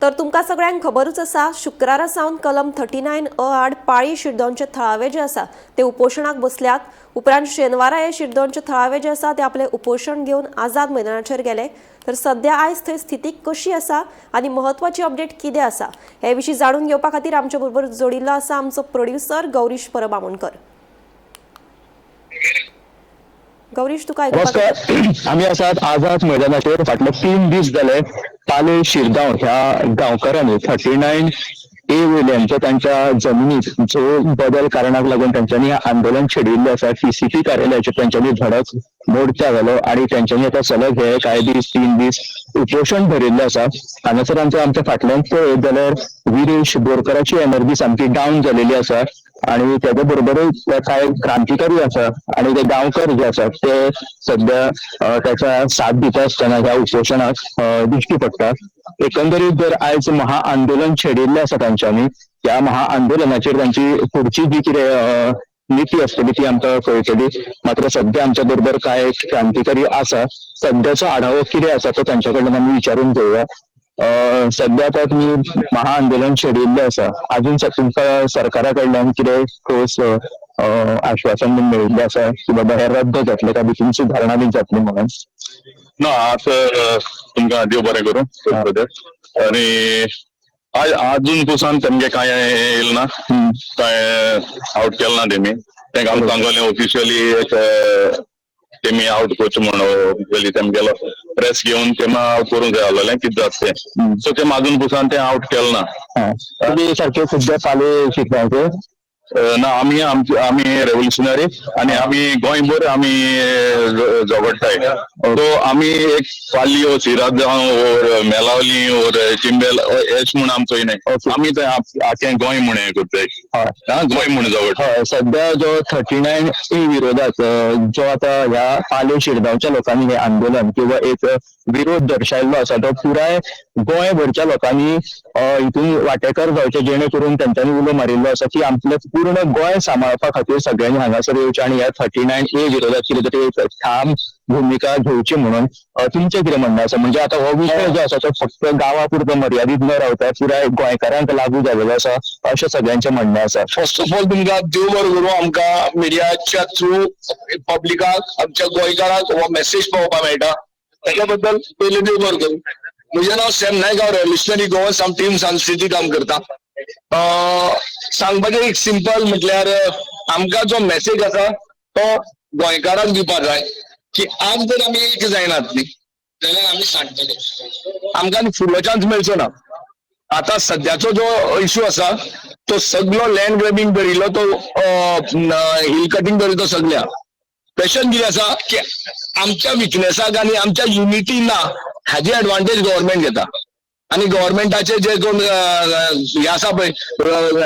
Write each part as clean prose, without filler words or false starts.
तर तुमकां सगळ्यांक खबरूच आसा, शुक्रारा सावन कलम 39 अ आड पाळी शिरदोनचे थळावे जे आसा ते उपोशणाक बसल्यात. उपरांत शेनवारा हे शिरदोनचे थळावे जे आसा ते आपले उपोशण घेवन आझाद मैदानाचेर गेले. तर सध्या आयज थंय स्थिती कशी आसा आनी महत्वाची अपडेट कितें आसा हे विशीं जाणून घेवपा खातीर आमचे बरोबर जोडिल्लो आसा आमचो प्रोड्युसर गौरीश परब आमोणकर. गौरीश, तुका आयकुपाक नमस्कार. आमी आसात आझाद मैदानाचेर. फाटले 3 दीस जाले पाले शिरगांव ह्या गांवकारांनी 39A वयल्यान जो तांच्या जमनीत जो बदल कारणाक लागून तांच्यांनी आंदोलन छेडिल्लें आसा. टीसीपी कार्यालयाचेर तांच्यांनी धडक मोर्चा घालो आनी तांच्यांनी आतां सलग हे कांय दीस 3 दीस उपोशण धरिल्लें आसा. हांगासर आमच्या आमच्या फाटल्यान पळयत जाल्यार विरेश बोरकराची एनर्जी सामकी डावन जालेली आसा आणि त्याच्या बरोबरच कांय क्रांतिकारी आसा आणि ते गांवकर जे आसा ते सध्या त्याचा साथ दिता आसतना ह्या उपोशणाक दिश्टी पडटा. एकंदरीत जर आयज महाआंदोलन छेडिल्लें आसा तांच्यांनी, ह्या महाआंदोलनाचेर तांची फुडची जी कितें नीती आसतली ती आमकां कळटली. मात्र सध्या आमच्या बरोबर कांय क्रांतिकारी आसा, सध्याचो आढावो कितें आसा तो तांच्या कडल्यान आमी विचारून घेवया. सध्या आता तुमी महाआंदोलन छेडिल्लें आसा, अजून तुमकां सरकारा कडल्यान कितें ठोस आश्वासन बीन मेळिल्लें आसा की बाबा हे रद्द जातले काय भितून सुदारणा बीन जातली म्हणून? ना, आज तुमकां देव बरें करूं. आनी आज अजून पसून तेमगे कांय येयलें ना, कांय आवट केलें ना तेमी. तेंका आमी सांगलें ऑफिशियली एक तेमी आवट करचें म्हण, ऑफिशियली तेमगेलो प्रेस घेवन तेमी आवट करूंक जाय आसलेलें कितें जाता तें. सो तेमी अजून पसून तें आवट केलें ना. तुमी सारके सद्या पाले शिकपाचे? ना, आमी आमचे आमी रेव्होल्युशनरी आनी आमी गोंयभर आमी झगडटाय. सो आमी एक पालयो सिरात जावं ओर मेलावली ओर चिंबेल एश म्हूण आमचो न्हय, आमी थंय आख्खें गोंय म्हूण हें करताय, गोंय म्हूण झगडटा. हय, सध्या जो 39A विरोधात जो आतां ह्या पाले शिरगांवच्या लोकांनी हे आंदोलन किंवा एक विरोध दर्शायल्लो आसा तो पुराय गोंयभरच्या लोकांनी हितून वांटेकार जावचे, जेणे करून तेंच्यांनी उलो मारिल्लो आसा की आपलें पूर्ण गोंय सांबाळपा खातीर सगळ्यांनी हांगासर येवचें आनी ह्या 39A विरोधात कितें तरी एक ठाम भुमिका घेवची म्हणून. तुमचें कितें म्हणणें आसा? म्हणजे आतां हो विशय जो आसा तो फक्त गांवा पुरतो मर्यादीत न रावता पुराय गोंयकारांक लागू जालेलो आसा अशें सगळ्यांचें म्हणणें आसा. फर्स्ट ऑफ ऑल तुमकां देव बरें करूं, आमकां मिडियाच्या थ्रू पब्लिकाक आमच्या गोंयकारांक हो मेसेज पावोवपाक मेळटा, ताच्या बद्दल पयलीं देव बरें करूं. म्हजें नांव सॅम नायक, हांव रेव्होल्युशनरी गोवन आम टीम संस्कृती काम करता. सांगपाचें एक सिंपल म्हटल्यार आमकां जो मेसेज आसा तो गोंयकारांक दिवपाक जाय की आज जर आमी एक जायनात न्ही जाल्यार आमी सांडटले, आमकां आनी फुडलो चान्स मेळचो ना. आतां सद्याचो जो इशू आसा तो सगलो लँड ग्रॅबिंग धरिल्लो, तो हिल कटिंग धरिल्लो, तो सगल्या क्वेश्चन कितें आसा की आमच्या विकनेसाक आनी आमच्या युनिटी ना हाजी एडवांटेज गव्हर्मेंट घेता आनी गव्हर्मेंटाचे जे कोण हे आसा पळय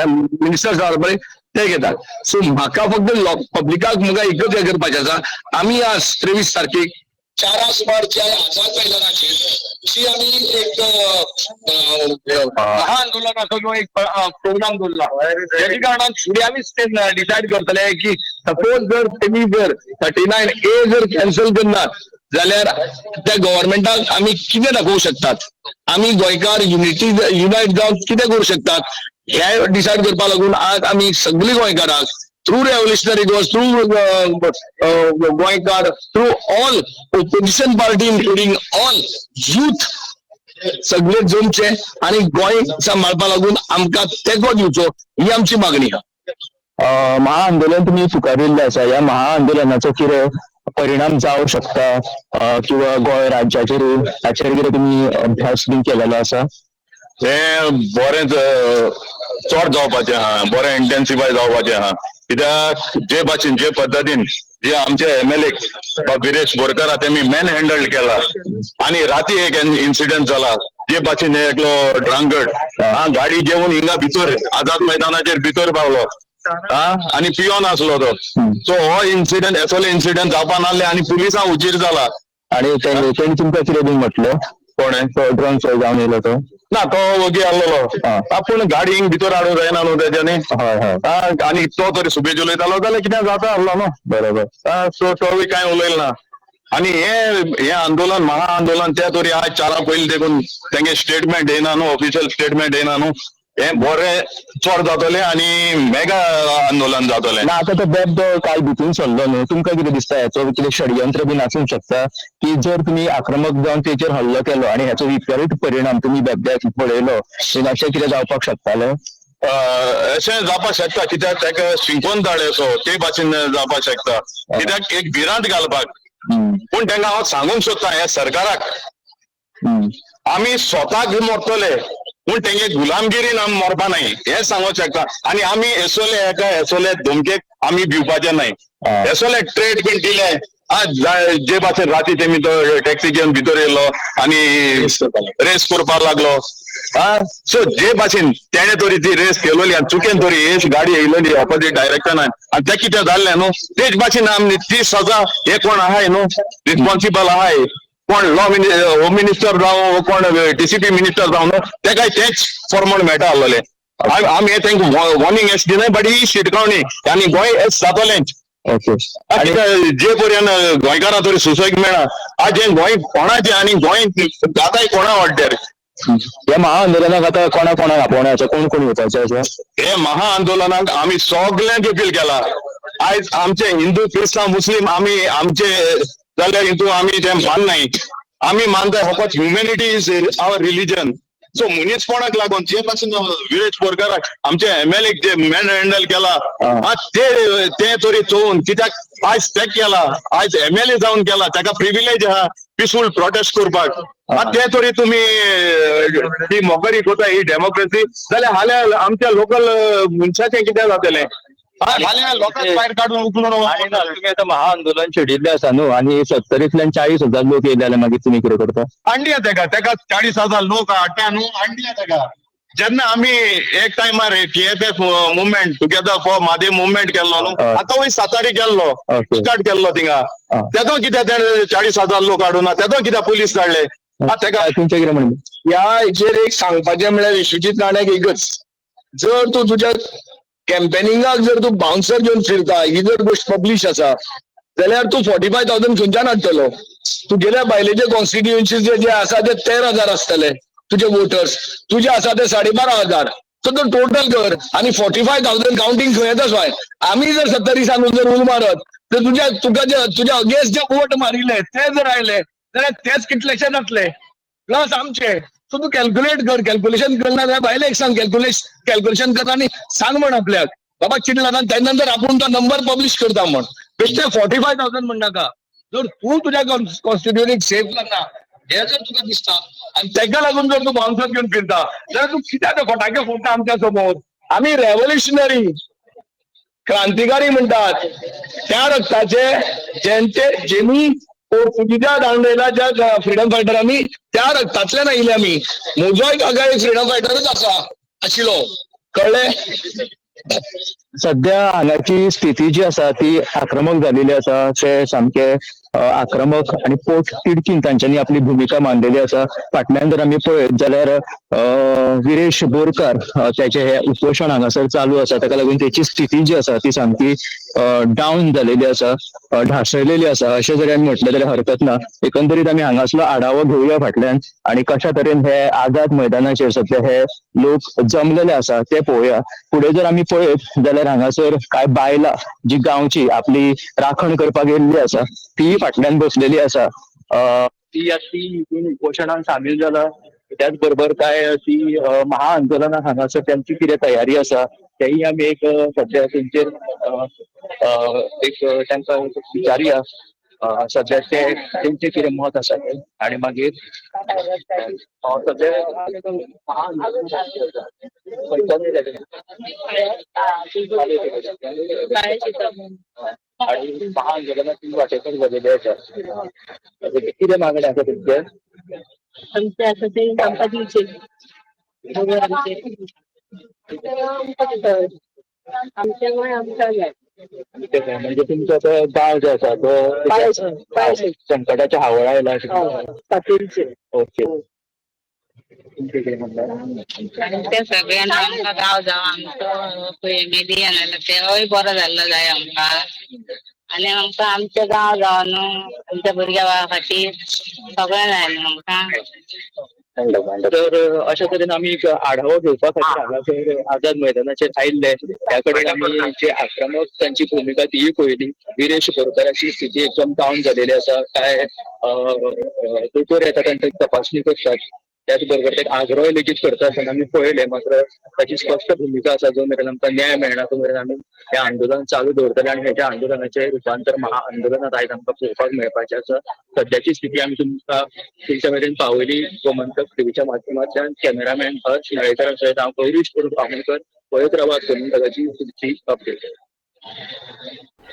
मिनिस्टर्स आसा पळय ते घेतात. सो म्हाका फक्त पब्लिकाक म्हाका एकच हें करपाचें आसा, आमी आज 23 तारखेक 4 सुमार ज्या आझाद मैदानाचेर जी आमी एक महाआंदोलनाचो जो एक प्रोग्राम दवरला, तेच्या कारणान फुडें आमी डिसायड करतले की सपोज जर तेमी जर 39A जर कॅन्सल करनात जाल्यार त्या गव्हर्मेंटाक आमी कितें दाखोवंक शकतात, आमी गोंयकार युनिटी युनायट जावन कितें करूं शकतात हे डिसायड करपा लागून आज आमी सगळीं गोंयकारांक थ्रू रेव्होल्युशनरी गोवा, थ्रू गोंयकार, through all opposition party including all youth सगळे जमचे आनी गोंय सांबाळपा लागून आमकां तेंको दिवचो ही आमची मागणी आहा. महाआंदोलन तुमी फुकारिल्लें आसा, ह्या महाआंदोलनाचो कितें परिणाम जावं शकता किंवा गोंय राज्याचेर हाचेर कितें तुमी अभ्यास बीन केलेलो आसा? हें बरें चड जावपाचें आहा, बरें इंटेन्सिफाय जावपाचें आहा. कित्याक जे भाशेन जे पद्दतीन जे आमचे एमएलए विरेश बोरकर तेमी मॅन हँडल केला आनी राती एक इन्सिडंट जाला, जे भाशेन एकलो ड्रांगड गाडी घेवन हिंगा भितर आझाद मैदानाचेर भितर पावलो आनी पियोन आसलो तो. सो हो इन्सिडंट असले इन्सिडंट जावपा नासले आनी पुलिसां उजीर जाला. आनी तेणी तुमकां कितें बीन म्हटलें? कोणें? तो ड्रंक जावन येयलो तो? ना, तो वगी आसलेलो, आपूण गाडी हिंग भितर हाडूंक जायना न्हू तेज्यानी. हय हय. आनी तो तरी सुबेज उलयतालो जाल्यार कितें जाता आसलो न्हू. बरोबर. सो तो बी कांय उलयलें ना. आणि हे हे आंदोलन महा आंदोलन ते तरी आज चारा पयलीं देखून तेंगे स्टेटमेंट येयना न्हू, ऑफिशियल स्टेटमेंट येयना न्हू, हे बरें चड जातलें आनी मेगा आंदोलन जातलें. ना आतां तो बेबदो काल भितून सरलो न्हू, तुमकां कितें दिसता हेचो कितें षडयंत्र बीन आसूंक शकता की जर तुमी आक्रमक जावन तेचेर हल्लो केलो आनी हेचो विपरीत परिणाम तुमी बेबद्याक पळयलो बीन अशें कितें जावपाक शकतालें? अशें जावपाक शकता, कित्याक ताका शिंकोन धाडे असो ते भाशेन जावपाक शकता, कित्याक एक भिरांत घालपाक. पूण तांकां हांव सांगूंक सोदता ह्या सरकाराक, आमी स्वताक मरतले पूण तेंगे गुलामगिरीन आमी मरपा नाय हें सांगूंक शकता. आनी आमी एसोले एका एसोले धमकेक आमी भिवपाचें नाय. एसोले ट्रेड बीन दिले जे भाशेन राती तेमी तो टॅक्सी घेवन भितर येयलो आनी रेस करपाक लागलो. सो जे भाशेन तेणे तरी ती रेस केलोली आनी चुकेन तरी हेच गाडी येयलोली ऑपोजीट डायरेक्शनान आनी तें कितें जाल्लें न्हू तेच भाशेन आमी ती सजा हे कोण आहाय न्हू रिस्पॉन्सिबल आहाय, कोण लॉ होम मिनिस्टर जावं कोण डीसीपी मिनिस्टर जावं न्हू तेकाय तेंच फॉर्मल मेळटा आसलेलें. आमी हे तांकां वॉर्निंग एश दिनाय बट he शिटकावणी आनी गोंय एश जातलेंच. ओके. आनी जे पर्यंत गोंयकारां तरी सुसेग मेळना आज हें गोंय कोणाचें आनी गोंय जाताय कोणा वाड्यार. ह्या महाआंदोलनाक आतां कोणा कोणाक आपोवणें आसा, कोण कोण येवपाचें आसा? हे महाआंदोलनाक आमी सगल्यांक अपील केला. आयज आमचे हिंदू क्रिस्तांव मुस्लीम आमी आमचे जाल्यार हितून आमी ते माननाय, आमी मानताय फकत humanity is our religion. So मनीसपणाक लागून जे पासून विरेश बोरकाराक आमचे एमएलए जे मॅन हँडल केला ते ते तरी चोवन, कित्याक आयज तेक केला, आयज एमएलए जावन केला, ताका प्रिविलेज आहा पिसफूल प्रोटेस्ट करपाक. ते तरी तुमी ती मोकरी कोता ही डेमोक्रेसी जाल्यार हाल्या आमच्या लोकल मनशाचें कितें जातलें? हाल्या लोकांक भायर काडून उखलून तुमी आतां महाआंदोलन छेडिल्लें आसा न्हू आनी 70तल्यान 40,000 लोक येयले जाल्यार मागीर तुमी कितें करता? हांडिया तेका, तेका 40,000 लोक हाडटा न्हू, हांडिया तेका. जेन्ना आमी एक टायमार TFF movement together for Mhadei movement केल्लो न्हू, आतां वय सातारी केल्लो, स्टार्ट केल्लो थिंगा, तेदो कित्याक तेणें 40,000 लोक हाडूना, तेदो कित्याक पुलीस धाडले? तेका तुमचें कितें म्हणणें? ह्या हेचेर एक सांगपाचें म्हळ्यार विश्वजीत राण्याक एकच, जर तूं तुज्या कॅम्पेनिंगाक जर तूं बाउन्सर घेवन फिरता ही जर गोश्ट पब्लीश आसा जाल्यार तूं 45,000 खंयच्यान हाडटलो? तुगेल्या बायलेचे कॉन्स्टिट्युएन्सीचे जे आसा ते 13,000 आसतले तुजे वोटर्स, तुजे आसा ते 12,500. सो तूं टोटल कर आनी 45,000 कावंटींग खंय येता स्वाय. आमी जर 70 दिसांक जर उल मारत तर तुज्या तुका जे तुज्या अगेन्स्ट जे वोट मारिल्ले ते जर आयले जाल्यार तेच कितलेशे जातले प्लस आमचे. सो तूं कॅल्क्युलेट कर, कॅल्क्युलेशन करना जाल्यार बायलेक सांग कॅल्क्युलेशन कर आनी सांग म्हण आपल्याक बाबा कितले जाता, तेन्ना नंतर आपूण तो नंबर पब्लीश करता म्हण. बेश्टे 45,000 म्हणनाका. जर तूं तुज्या कॉन्स्टिट्युएन्सीक सेफ जाता हें जर तुका दिसता आनी तेका लागून जर तूं बाउन्सर घेवन फिरता जाल्यार तूं कित्याक ते फटाके फोडटा आमच्या समोर? आमी रेव्होल्युशनरी क्रांतिकारी म्हणटात त्या रक्ताचे जेंचे जेनी पोर्तुगीजा दांडयला ज्या फ्रिडम फायटरांनी त्या रक्तांतल्यान आयिल्ले आमी. म्हजोय काका एक फ्रिडम फायटरूच आसा आशिल्लो, कळ्ळें? सध्या हांगाची स्थिती जी आसा ती आक्रमक जालेली आसा. ते सामके आक्रमक आनी पोट तिडकीन तांच्यांनी आपली भुमिका मांडलेली आसा. फाटल्यान जर आमी पळयत जाल्यार विरेश बोरकार त्याचे हे उपोशण हांगासर चालू आसा, ताका लागून तेची स्थिती जी आसा ती सामकी डावन जालेली आसा, ढासळलेली आसा अशें जरी आमी म्हटलें जाल्यार हरकत ना. एकंदरीत आमी हांगासलो आढावो घेवया फाटल्यान आनी कशा तरेन हे आझाद मैदानाचेर सध्या हे लोक जमलेले आसा ते पळोवया. फुडें जर आमी पळयत जाल्यार हांगासर कांय बायलां जी गांवची आपली राखण करपाक येयल्ली आसा ती फाटल्यान बसलेली आसा. ती ती उपोशणान सामील जाला. त्याच बरोबर काय ती महाआंदोलनाक हांगासर त्यांची कितें तयारी आसा तेही आमी एक सध्या तेंचेर एक तांकां विचारुया सध्या ते तेंचें कितें मत आसा तें आनी मागीर सध्या महाआंदोलन आनी महाआंदोलनात ती वाटेकार जालेली आसा. कितें मागणें आसा तुमचें? आमचें आसा तें आमकां दिवचें, आमचें गोंय आमकां जाय. म्हणजे तुमचो तो गांव जो आसा तो संकटाच्या हावळ आयला. ओके, ते सगळ्यांना आमकां गांव जावं आमचो एमएलए आयला तेवूय बरो जाल्लो जाय आमकां. आनी आमकां आमचें गांव जावं न्हू, आमच्या भुरग्या बाळा खातीर सगळें जाय न्हू आमकां. तर अशा तरेन आमी एक आढावो घेवपा खातीर हांगासर आझाद मैदानाचेर आयिल्ले. त्या कडेन आमी जे आक्रमक तांची भुमिका तीय पळयली. विरेश बोरकाराची स्थिती एकदम डावन जालेली आसा. काय दोतोर येता, तांची तपासणी करतात, त्याच बरोबर ते आग्रोय लेगीत करता आसतना आमी पळयले. मात्र ताची स्पश्ट भुमिका आसा, जो मेरेन आमकां न्याय मेळना तो मेरेन आमी हे आंदोलन चालू दवरतले आनी हेच्या आंदोलनाचें रुपांतर महाआंदोलनात आयज आमकां पळोवपाक मेळपाचें आसा. सद्याची स्थिती आमी तुमकां तुमच्या मेरेन पावयली गोमंतक टीव्हीच्या माध्यमांतल्यान. कॅमेरामॅन हर्ष नळेकर सयत हांव गौरीश प्रभू आमोणकर. पळयत रावात गोमंतकाची फुडची अपडेट.